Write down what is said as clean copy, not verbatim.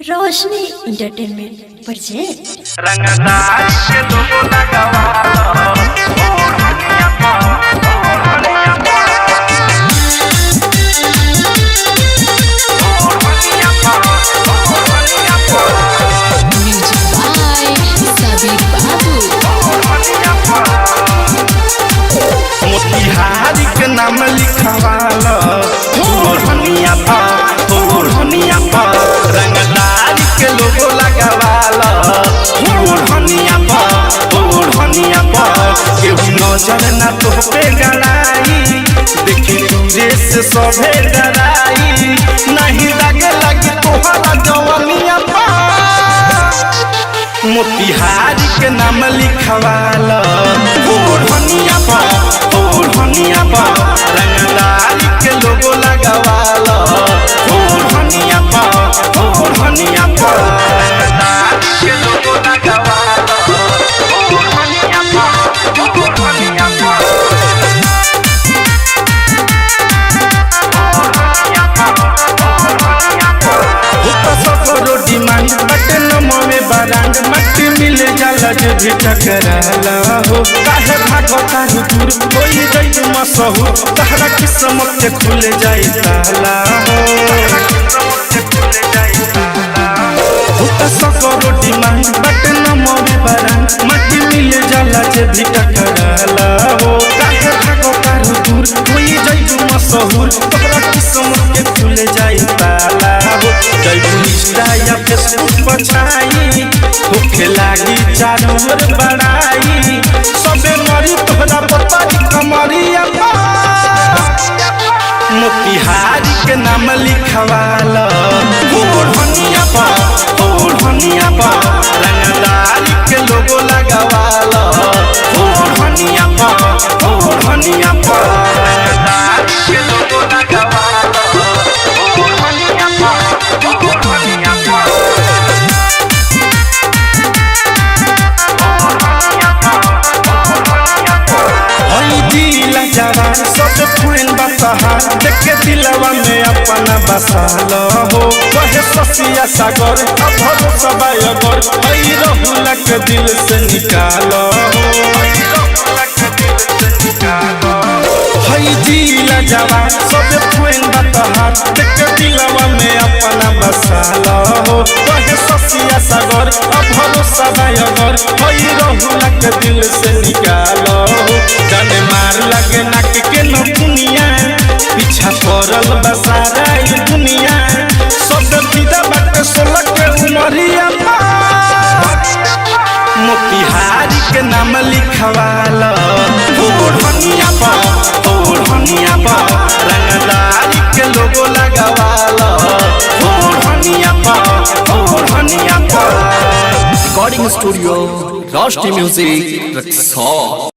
रोशनी entertainment present. रंगदार के लोगो लगावा ओ हनिया पा, ओ हनिया पा, ओ हनिया पा, ओ हनिया पा, Music by Sabir Babu. ओ हनिया पा। मोतिहारी के नाम लिखवाल ओ हनिया पा, ओ हनिया पा। रंगदारी के लोगो लगावाल ओ हनिया पा, ओ हनिया पा। केहू नजर ना तोहपे गड़ाई, देखी दूरे से सभे डराई। नहीं लगे लगी तोहरा जवनिया पा, मोतिहारी के नाम लिखवाल ओढ़निया पा, ओढ़निया पा। रंगदारी के लोगो लगवाल ओढ़निया पा, ओढ़निया पा। रंगदारी के लोगो लगवाल ओढ़निया पा, ओढ़निया पा, ओढ़निया पा, ओढ़निया पा। सफरो डिमांड बटे नमवे बरांड, मट्टी मिल जाला जे भी टकराला हो। काहे भागता रू दूर होई जाई मसहू, तहरा किस्मत के खुल जाई ताला हो। सफरो डिमांड बटे नमवे बरांड, मट्टी मिल जाला जे भी टकराला हो। काहे भागता रू दूर होई जाई मसहू, तहरा किस्मत के खुल जाई ताला हो। जैबू इंस्टा या फेसबुक पछाई, होखे लागी चारों ओर बड़ाई। सबे मरी तोहरा पतारी कमरिया पा, मोतिहारी के नाम लिखवाल ओढ़निया पा, ओढ़निया पा। रंगदारी के लोगो लगवाल ओढ़निया पा, ओढ़निया पा। रंगदारी के लोगो लगवाल ओढ़निया पा, ओढ़निया पा, ओढ़निया पा, ओढ़निया पा। हई दिला जवान सब फैन बसहार, देख के दिलवा में अपना बसाल हो। कहे ससिया सागर अब भरोसा बायगर, हई रहुला के दिल से निकाल हो। हई दिला जवान सब फैन बसहार, देख के दिलवा में अपना बसाल हो। कहे ससिया सागर अब भरोसा बायगर, हई रहुला के दिल से निकाल हो। जाने मार लगे नाक के नकुनिया, पीछा पड़ल बसारा ई दुनिया। सब विदा बाटे 16 के उमरिया पा, मोतिहारी के नाम लिखवाल ओढ़निया पा, ओढ़निया पा। रंगदारी के लोगो लगवाल ओढ़निया पा, ओढ़निया पा। Recording studio Roshni music Raxaul.